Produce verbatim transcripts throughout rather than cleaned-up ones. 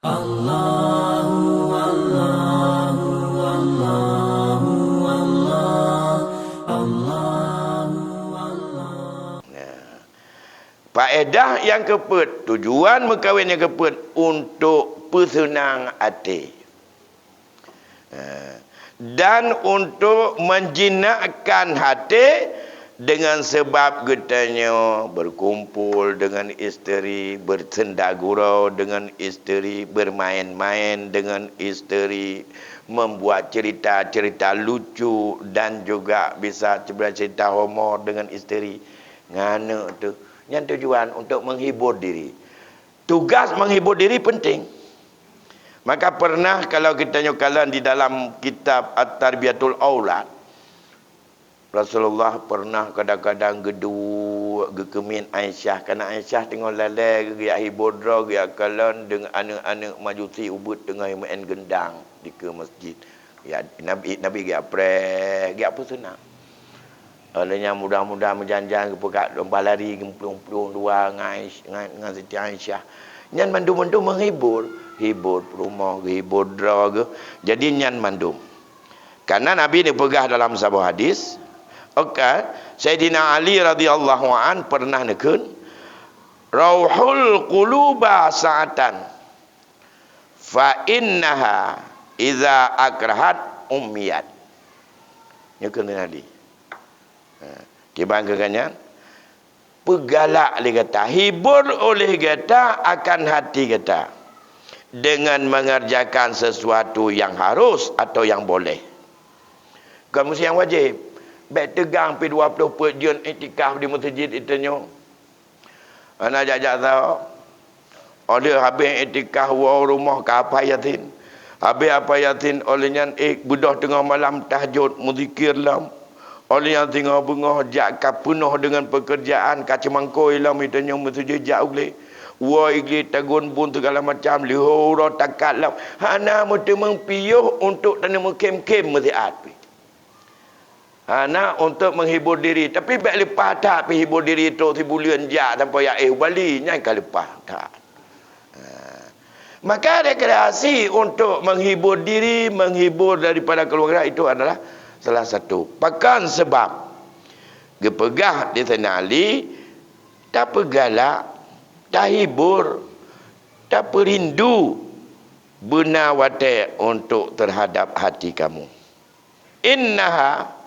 Allahu, Allahu, Allahu, Allah, Allahu, Allah. Nah, faedah nyang keupeuet, tujuan meukawen nyang keupeuet untuk peuseunang até. Ha, dan untuk menjinakkan hati dengan sebab geutanyoe berkumpul dengan isteri, bersenda gurau dengan isteri, bermain-main dengan isteri, membuat cerita-cerita lucu dan juga bisa cerita-cerita humor dengan isteri. Ngan tu, nyan tujuan untuk menghibur diri. Tugas menghibur diri penting. Maka pernah kalau kita nyoe kalon di dalam kitab At-Tarbiyatul Aulad, Rasulullah pernah kadang-kadang geuduek, geukeumiet Aisyah. Karena Aisyah teungoh lalée, geujak hibur droe, geujak kalon deungon aneuëk-aneuëk Majusi ubit teungoh meu'en gendang dikeue masjid. Ya, Nabi, Nabi geujak preh, geujak peuseunang. Óh lheueh nyan muda-muda meujan-jan geupeugah lomba lari geuplueng-plueng dua ngon Aisyah, ngon, ngon Siti Aisyah. Nyan mandum-mandum menghibur, hibur peurumoh, hibur droe geuh. Jadi nyan mandum. Karena Nabi neupeugah dalam saboh hadis, oke, Saidina Ali radhiyallahu an pernah neukheun, "Rauhul quluba sa'atan, fa innaha iza akrahat ummiyat." Nyoe keuneuk Ali. Ha, kiban keu gobnyan, peugalak lé gata, hibur oleh gata akan hati gata dengan mengerjakan sesuatu yang harus atau yang boleh. Kon meusti nyang wajéb. Bék teugang pi dua ploh peuet jeuet iktikaf di meuseujid iteunyoe. Hana jak-jak saho. Óh lheueh habéh iktikaf woe rumoh ka hafai Yasin. Habéh hafai Yasin óh lheueh nyan, eh, beudôh teungoh malam tahajud, meuzikir lom. Óh lheueh nyan singoh beungoh jak ka peunoh deungon peukeurjaan, ka ceumangkôi lom iteunyoe meuseujid jak u glé. Woe i glé tagun bun sigala macam, leuho uroe takat lom. Hana meuteumeung piôh untuk taneuk meukhém-khém meusiat pih. Hana untuk menghibur diri, tapi bék leupah that pih hibur diri trok sibuleuen jak sampoe jak éh u Bali, nyan ka leupah that. Ha. Maka rekreasi untuk menghibur diri, menghibur daripada keluarga itu adalah salah satu. Pakon sabab? Geupeugah di Saidina Ali, tapeugalak, tahibur, tapeurindu beuna watée untuk terhadap hati kamu. Innaha,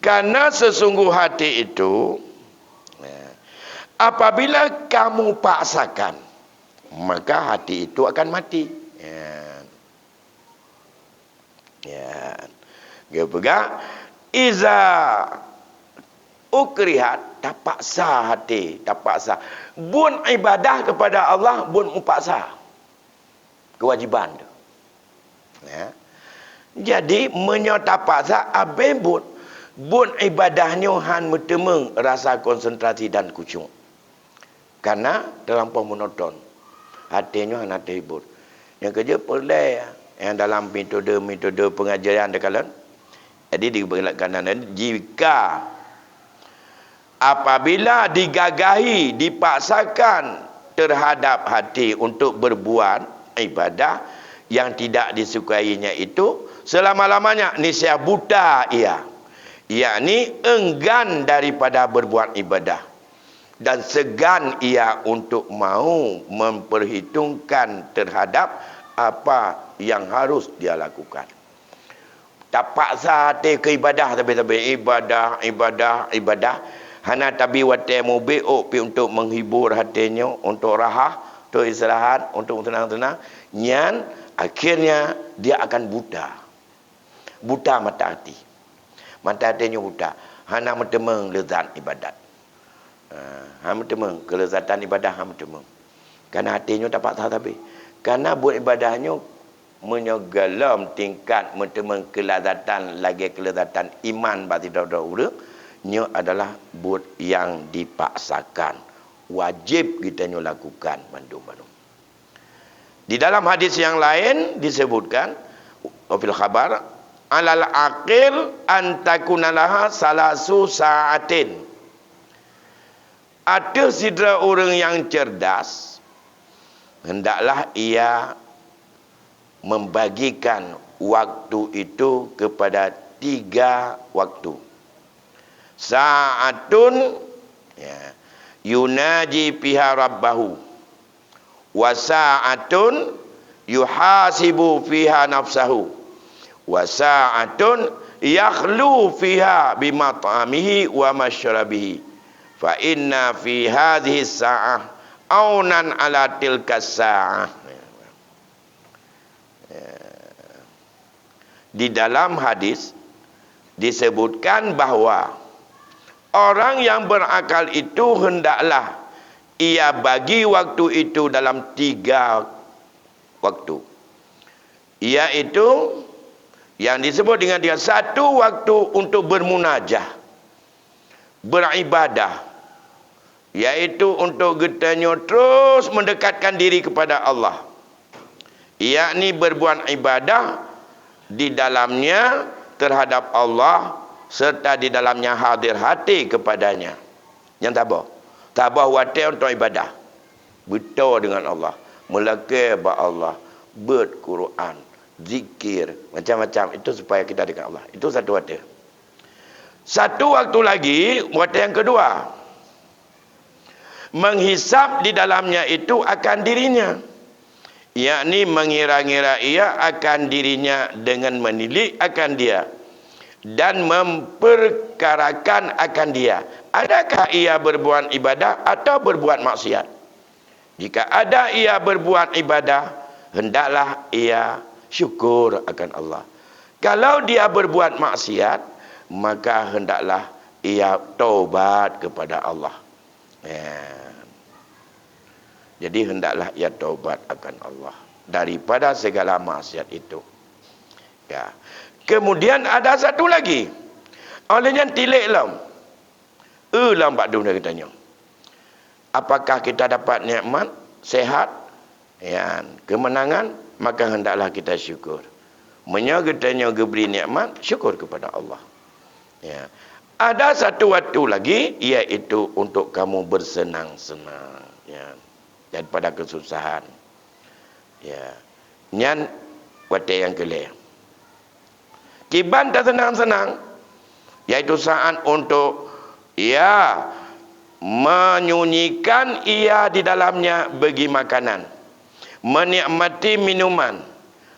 karena sesungguh hati itu, ya, apabila kamu paksakan, maka hati itu akan mati. Ya. Ya. Geupeugah, iza ukrihat, tapaksa hati, tapaksa. Buet ibadah kepada Allah, buet mupaksa. Kewajiban tu. Ya. Jadi, meunyoe tapaksa, abéh buet, buet ibadah nyoe han meuteumeung rasa konsentrasi dan khusyuk. Karena terlampau monoton. Até nyoe hana teuhibur. Nyang keujeuet peureulée, nyang dalam metode-metode pengajaran teukalon. Jadi, di kanan jika apabila digagahi, dipaksakan terhadap hati untuk berbuat ibadah yang tidak disukainya itu, selama-lamanya niscaya buta ia, yakni enggan daripada berbuat ibadah, dan segan ia untuk mau memperhitungkan terhadap apa yang harus dia lakukan. Tapaksa até keu ibadah sabe-sabe, ibadah, ibadah, ibadah. Hana tabi watée mubiôk pi untuk menghibur até nyoe, untuk raha, untuk istirahat, untuk tenang-tenang. Nyan, akhirnya dia akan buta. Buta mata hati. Mata hati nyoe buta. Hana meuteumeung leuzat ibadat. Ha, hana meuteumeung, keuleuzatan ibadah hana meuteumeung. Karena até nyoe tapaksa sabe. Karena buet ibadah nyoe, meunyoe golom tingkat meuteumeung keuleuzatan lagée keuleuzatan iman bak sidroe-droe ureuëng, nyoe adalah buet nyang dipaksakan. Wajéb geutanyoe lakukan bandum-bandum. Di dalam hadis yang lain disebutkan, wa fil khabar, "Alal aqil an takuna laha salasu sa'atin." Ateueh sidroe ureuëng nyang cerdas, hendaklah ia membagikan waktu itu kepada tiga waktu. Sa'atun, ya, yunaji fiha rabbahu, wa sa'atun yuhasibu fiha nafsahu, wa sa'atun yakhlu fiha bimat'amihi wa masyrabihi. Fa inna fi hadhihi sa'ah aunan ala tilka sa'ah. Ya. Di dalam hadis disebutkan bahwa orang yang berakal itu hendaklah ia bagi waktu itu dalam tiga waktu, yaitu yang disebut dengan tiga, satu waktu untuk bermunajah, beribadah, yaitu untuk geutanyoe terus mendekatkan diri kepada Allah, yakni berbuat ibadah di dalamnya terhadap Allah serta di dalamnya hadir hati kepada-Nya. Nyang saboh, saboh watée untuk ibadah, beutôi dengan Allah, meulakée bak Allah, beuet Quran, zikir, macam-macam, itu supaya kita dengan Allah. Itu satu watée. Satu waktu lagi, watée yang kedua, menghisab di dalamnya itu akan dirinya, yakni mengira-ngira ia akan dirinya dengan menilik akan dia dan memperkarakan akan dia, adakah ia berbuat ibadah atau berbuat maksiat. Jika ada ia berbuat ibadah, hendaklah ia syukur akan Allah. Kalau dia berbuat maksiat, maka hendaklah ia taubat kepada Allah. Ya. Jadi, hendaklah ia taubat akan Allah daripada segala maksiat itu. Ya. Kemudian ada satu lagi. Oleh nyan tilik lom. Eu lom bak dunia geutanyoe. Apakah kita dapat nikmat, sehat, ya, kemenangan? Maka hendaklah kita syukur. Meunyoe geutanyoe geubri nikmat, syukur kepada Allah. Ya. Ada satu waktu lagi, yaitu untuk kamu bersenang-senang, ya, daripada kesusahan. Ya. Nyan watée nyang keu lhée. Kiban taseunang-seunang, yaitu saat untuk, ya, menyunyikan ia di dalamnya bagi makanan, menikmati minuman,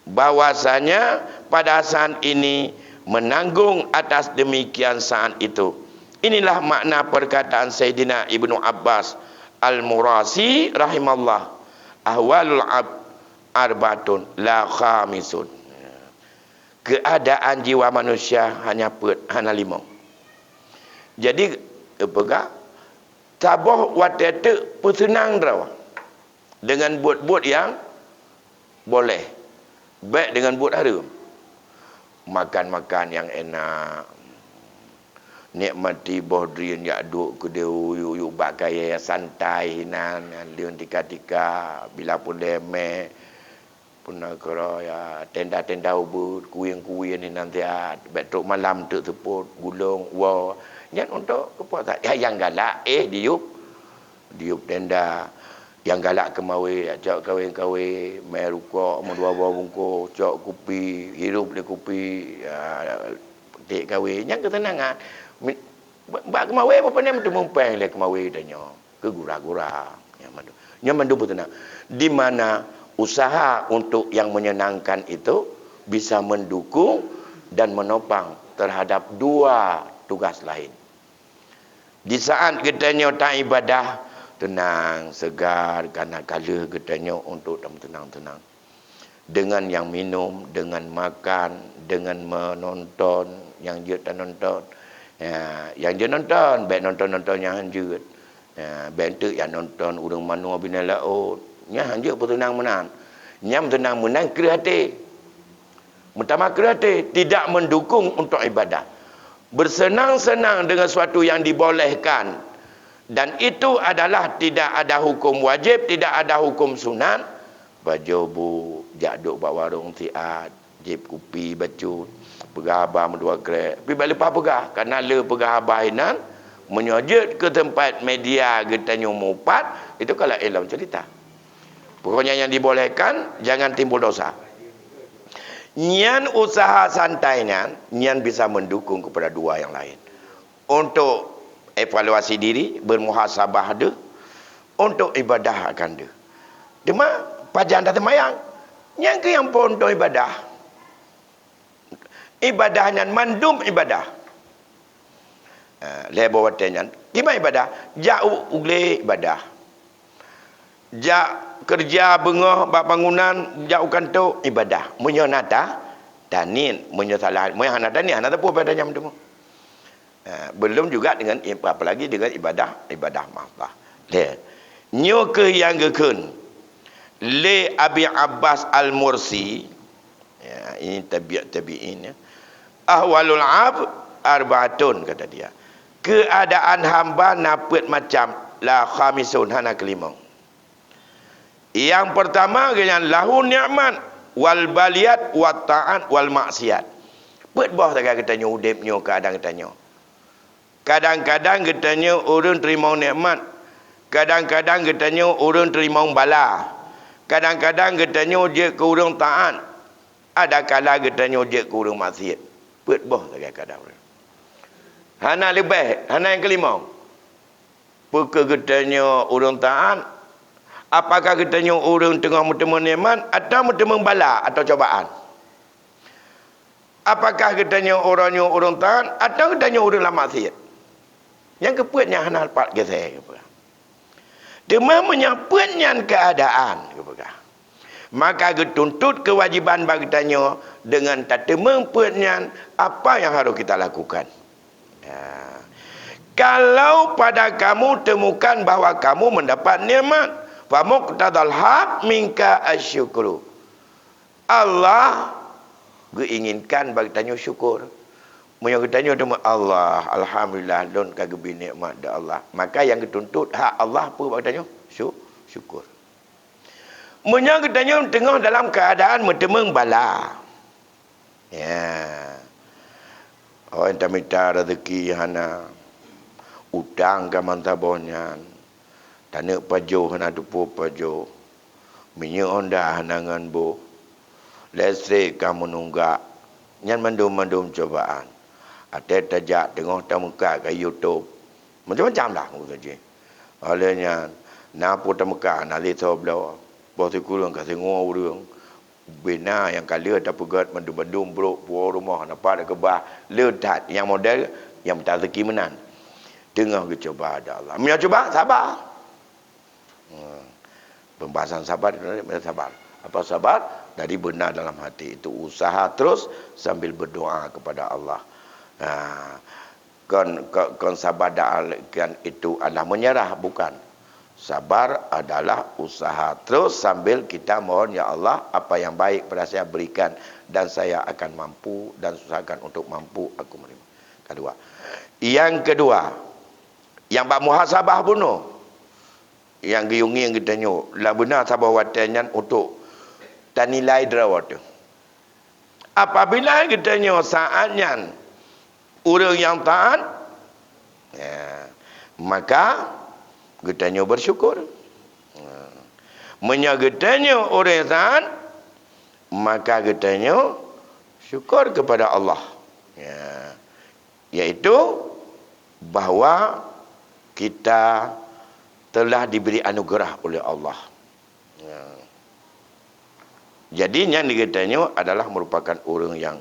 bahwasanya pada saat ini menanggung atas demikian saat itu. Inilah makna perkataan Saidina Ibnu Abbas Al-Murasi rahimallah, "Ahwalul ab-, arbatun la khamisun." Keuadaan jiwa manusia hanya peuet, hana limong. Jadi, peugah, saboh watée teuk peuseunang droe deungon buet-buet nyang boleh, bék deungon buet hareuem. Makan-makan nyang enak, nikmati boh drien jak duek keudeh, yuk-yuk bak kayée santai hinan, leueng tika-tika, bila peureulée mé, puna keudroe, ya, tenda-tenda ubeut, kuwien-kuwien hinan siat, bék trok malam teuk seupôt, gulong, woe. Nyan untuk keupuasa. Ya, nyang galak, éh, diyueb. Diyueb tenda. Nyang galak keumawé, cok kawé-kawé, mé rukok, meudua boh bungkôh, cok kupi, hirup lé kupi, ya, peutiek kawé. Nyan keuseunangan. Mi-, ba-, bak keumawé, bak pane meuteumé péng lé keumawé tanyoe. Keu gura-gura. Nyan mandum. Nyan mandum peuseunang. Di mana usaha untuk yang menyenangkan itu bisa mendukung dan menopang terhadap dua tugas lain. Di saat geutanyoe taibadah, teunang, seugar, kana ka lheueh geutanyoe untuk tameuteunang-teunang. Deungon nyang minum, deungon makan, deungon meunonton, nyang jeuet tanonton. Ya, nyang jeuet nonton, bék nonton-nonton nyang han jeuet. Ya, bék teuk nyang nonton ureuëng manoe binéh laôt. Nyan han jeuet peuteunang meunan. Nyang peuteunang meunan kreueh até. Meutamah kreueh até, tidak mendukung untuk ibadah. Bersenang-senang dengan sesuatu yang dibolehkan, dan itu adalah tidak ada hukum wajib, tidak ada hukum sunat. Bajoe bu, jak duek bak warong siat, jieb kupi bacut, peugah haba meudua krek. Tapi bék leupah peugah, karena le peugah haba inan, meunyoe jeuet keu teumpat media geutanyoe mupat, itu ka laén lom cerita. Pokoknya yang dibolehkan, jangan timbul dosa. Nyan usaha santai nyan, nyan bisa mendukung kepada dua yang lain. Untuk evaluasi diri, bermuhasabah deh, untuk ibadah akan deh. Cuma, pajan dah semayang. Nyan ke yang pun untuk ibadah. Ibadah nyan mandum ibadah. Ha, lhèe boh watèe nyan. Kiban ibadah? Jak u-, u glé ibadah. Jak keureuja beungoh bak bangunan, jak u kantô ibadah. Meunyoe na ta-, taniet, meunyoe salah, meunyoe hana taniet, hana teupeu ibadah nyan meuteumé. Ha, belum juga dengan i-, apalagi dengan ibadah, ibadah mahabbah. Lhèe. Nyoe keuh nyang geukheun lé Abi Abbas Al-Mursi, Ya, ini tabiat tabi'in, ya. "Ahwalul abd arba'atun," kata dia. "Keadaan hamba na peuet macam, la khamisun, hana keulimong." Yang pertama, geuhnyan lahu nikmat, wal baliyat, wat taat, wal maksiat. Peuet boh sagai geutanyoe udép nyoe, keadaan geutanyoe. Kadang-kadang geutanyoe ureuëng teurimong nikmat. Kadang-kadang geutanyoe ureuëng teurimong bala. Kadang-kadang geutanyoe jeuet keu ureuëng taát. Adakala geutanyoe jeuet keu ureuëng maksiet. Peuet boh sagai kadang ureuëng. Hana leubeh, hana nyang keulimong. Peu kheueh geutanyoe ureuëng taát? Apakah geutanyoe ureuëng teungoh meuteumé nikmat, atawa meuteumé bala atau cobaan? Apakah geutanyoe uroe nyoe ureuëng taát, atawa geutanyoe ureuëng lam maksiet? Nyang keupeuet nyang hana pat geusé geupeugah. Teuma meunyoe peuet nyan keuadaan geupeugah, maka geutuntot keuwajéban bak geutanyoe deungon tateumeung peuet nyan apa nyang harôh kita lakukan. Ya. Kalau pada kamu temukan bahwa kamu mendapat nikmat, fa muqtadal haq minka asyukru. Allah geuinginkan bak geutanyoe syukur. Meunyoe geutanyoe teuma, "Allah, alhamdulillah, lôn ka geubri nikmat di Allah." Maka nyang geutuntot hak Allah peue bak geutanyoe? Syu-, syukur. Meunyoe geutanyoe teungoh dalam keuadaan meuteumé bala, ya, awai tamita rezeki hana, utang ka mantong boh nyan, taneuk pajoh hana teupeue pajoh, minyeuk honda hana ngon boh, listrik ka meununggak, nyan mandum-mandum cobaan. Até tajak teungoh tameukat ka YouTube, macam-macam lah uroe jih. Óh lheueh nyan, na peue tameukat, na lé soe bloe, boh sikureueng ka singoh ureuëng, bina nyang ka lheueh tapeugét mandum-mandum brok puwoe rumoh, na pat keubah, le that nyang model nyang meutareuki meunan. Teungoh geucuba di Allah. Meunyoe cuba, saba. Hmm. Pembahasan sabar, sabar. Apa sabar? Dari benar dalam hati itu usaha terus sambil berdoa kepada Allah. Ha. Kon, kon, kon sabar dan itu adalah menyerah, bukan. Sabar adalah usaha terus sambil kita mohon, "Ya Allah, apa yang baik pada saya berikan dan saya akan mampu dan usahakan untuk mampu aku menerima." Kedua. Yang kedua, yang bak muhasabah bunoe, nyang geuyue ngieng geutanyoe, lam beuna saboh watée nyan untuk tanilai droe teuh. Apabila geutanyoe saát nyan ureuëng nyang taát, ya, maka geutanyoe bersyukur. Ya. Meunyoe geutanyoe ureuëng taát, maka geutanyoe syukur kepada Allah. Ya. Yaitu bahwa kita telah diberi anugerah oleh Allah. Ya. Jadi, nyan geutanyoe adalah merupakan ureuëng yang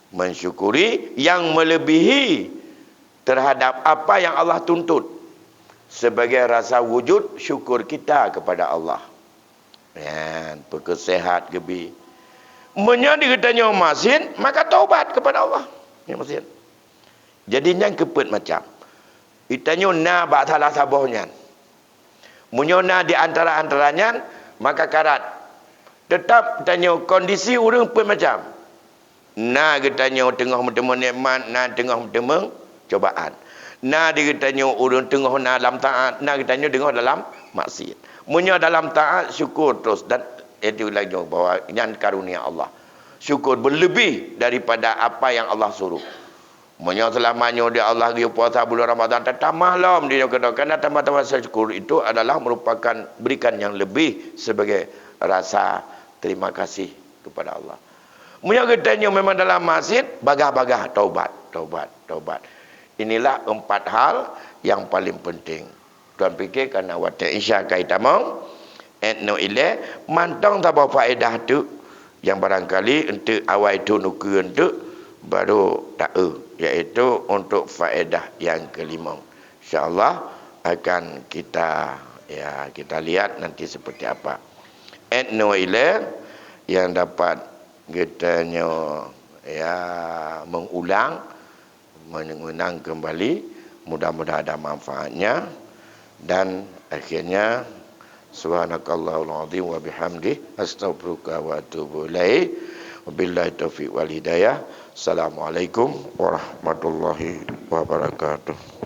mensyukuri, yang melebihi terhadap apa yang Allah tuntut sebagai rasa wujud syukur kita kepada Allah. Nyan, peukeusehat geubi. Meunyoe di geutanyoe masin, maka taubat kepada Allah. Nyan masin. Jadi, nyan keupeuet macam. Geutanyoe na bak salah saboh nyan. Meunyoe na di antara-antara nyan, maka karat. Teutap tanyoe kondisi ureuëng peuet macam. Na geutanyoe teungoh meuteumé nikmat, na teungoh meuteumé cobaan. Na di geutanyoe ureuëng teungoh na lam taát, na geutanyoe teungoh dalam maksiat. Meunyoe dalam taát, syukur terus dan itu lagi bahwa nyan karunia Allah. Syukur berlebih daripada apa yang Allah suruh. Meunyoe seulama nyoe di Allah geuyue puasa bulan Ramadhan, tatamah lom di nyoe keudroe, karena tamah-tamah syukur itu adalah merupakan berikan yang lebih sebagai rasa terima kasih kepada Allah. Meunyoe geutanyoe memang dalam maksiat, bagah-bagah taubat, taubat, taubat. Inilah empat hal yang paling penting. Tuan pikir kana watée Isya ka itamong, et no ilée, mantong saboh faedah tu yang barangkali untuk awai thon ukeue tu baru taeu, yaitu untuk faedah yang kelimong. Insya Allah akan kita, ya, kita lihat nanti seperti apa. Et no ilée yang dapat geutanyoe, ya, mengulang, mengulang kembali. Mudah-mudahan ada manfaatnya. Dan akhirnya, subhanakallahul azim wa bihamdi, astaghfiruka wa atubu ilaik. Wabillahi taufiq wal hidayah. Assalamualaikum warahmatullahi wabarakatuh.